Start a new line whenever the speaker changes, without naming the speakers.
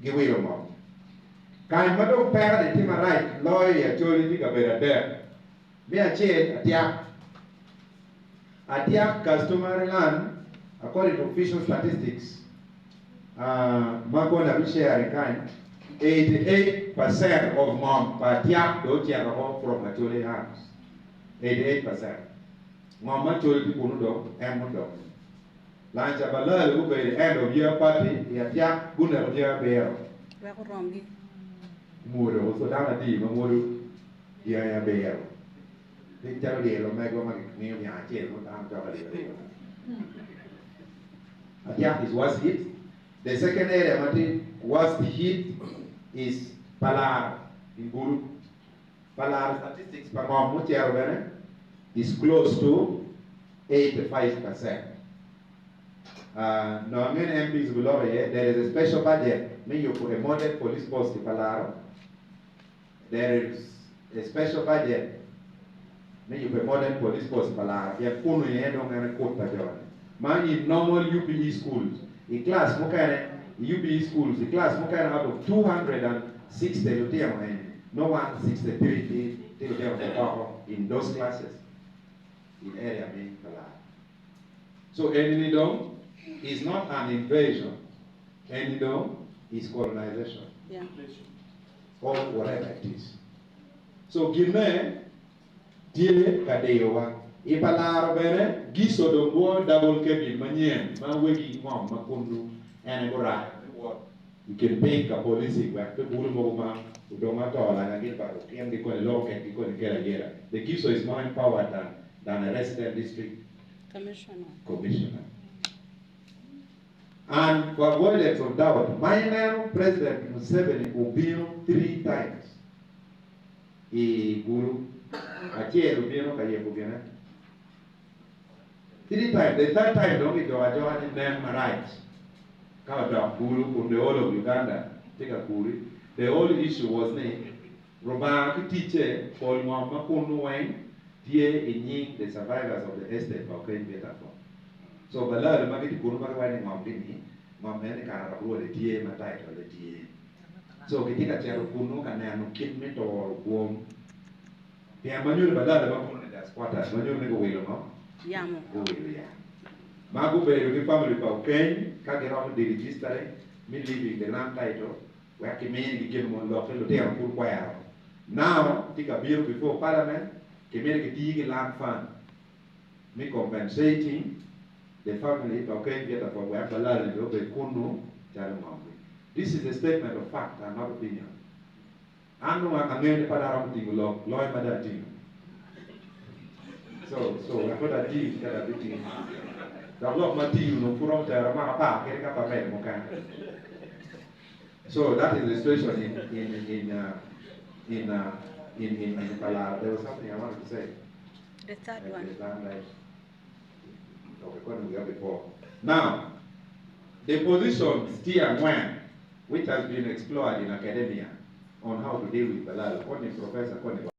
Giwilo ngom. Kany ma dong peko-ni tye marac loyo i Acholi tye kabedo adek. Me acel, Atiak. Atiak customary land according to official statistics ma koni abi sharing kany, 88% of ngom pa Atiak dong ocito oko from Acholi hands. 88%. Ngom ma Acholi tye kunu dong en mudong. Lanca Balali gubedo i end of year party i Atiak guneko dyangi abiro.
Wek oromgi.
Mwodo so dano adi ma mwodo dyangi abiro? Piny calo lyel omegwa ma gimiyo dyang acel mo dano coko alip aryo. Atiak is worst hit. The second area ma tye worst hit is Palaro in Gulu. Palaro statistics pa ngom mucero bene is close to 85%. Nongo angeyo ni MPs guloko iye, there is a special budget me yubo a model police post i Palaro. There is a special budget me yubo a model police post i Palaro pien kunu iye dong en aye kut pa jo-ni. Ma in normal UPE schools i class mukene i UPE schools i class mukene out of 260 lutino eni nongo 163 tye tye lutino pa otoko in those classes in area me Palaro. So eni ni dong is not an invasion eni dong is colonization.
Yeah.
Or whatever it is. So ginne tye ka diyowa. I Palaro bene Giso dong dwoyo double cabin manyen ma wegi ngom ma kunnu en aye gurayo me wot i kin piny ka policy wek pe bulu mogo ma odong ato lanya Gilbert okin gi koni loko kedgi koni kelo ayela. The Giso is more empowered than a resident district
Commissioner.
commissioner. And for avoidance of doubt, ma ineno President Museveni obino 3 times i Gulu, acel obino ka yebo gine 3 times, the third time dong gijogo ajoga ni nen marac ka odok Gulu kun the whole of Uganda tye ka kuri. The whole issue was ni Rubanga ki ticce pol ngom ma kunu weng tye i nying the survivors of the estate pa Okeny Peter. So balalo ma gitye kunu ma giwaco ni ngom gi ni ngom ene ni kara dok rwode tye ma title ne tye. So gitye ka cito kunu ka neno kit me toro bwom. Pien ma nyuto balalo ma kunu ni they are squatters ma nyuto ni guwilo ngo?
Yamo.
Guwilo yamo. Ma gubedo ki family pa Okeny ka giromo deregistering me leaving the land title wek giminigi gin mo lok ki lutino pud kwero. Now tye ka bino before parliament kimito giti ki land fund me compensating the family pa Okeny Peter for wek balalo ni bene obed kunu calo ngomgi. This is a statement of fact and not opinion. An dong angeyo ni pe aromo tingo lok loyo ma dong atingo. So wek pud ati ka dong abitingo. Dok lok ma atingo dong pud romo tero mwaka apar kadi ka pe amedo mukene. So that is the situation in Palaro. There was something I wanted to say.
The third one.
The land right. Okay, according to before. Now, the positions tye angwen which has been explored in academia on how to deal with Balalo. Koni professor, koni.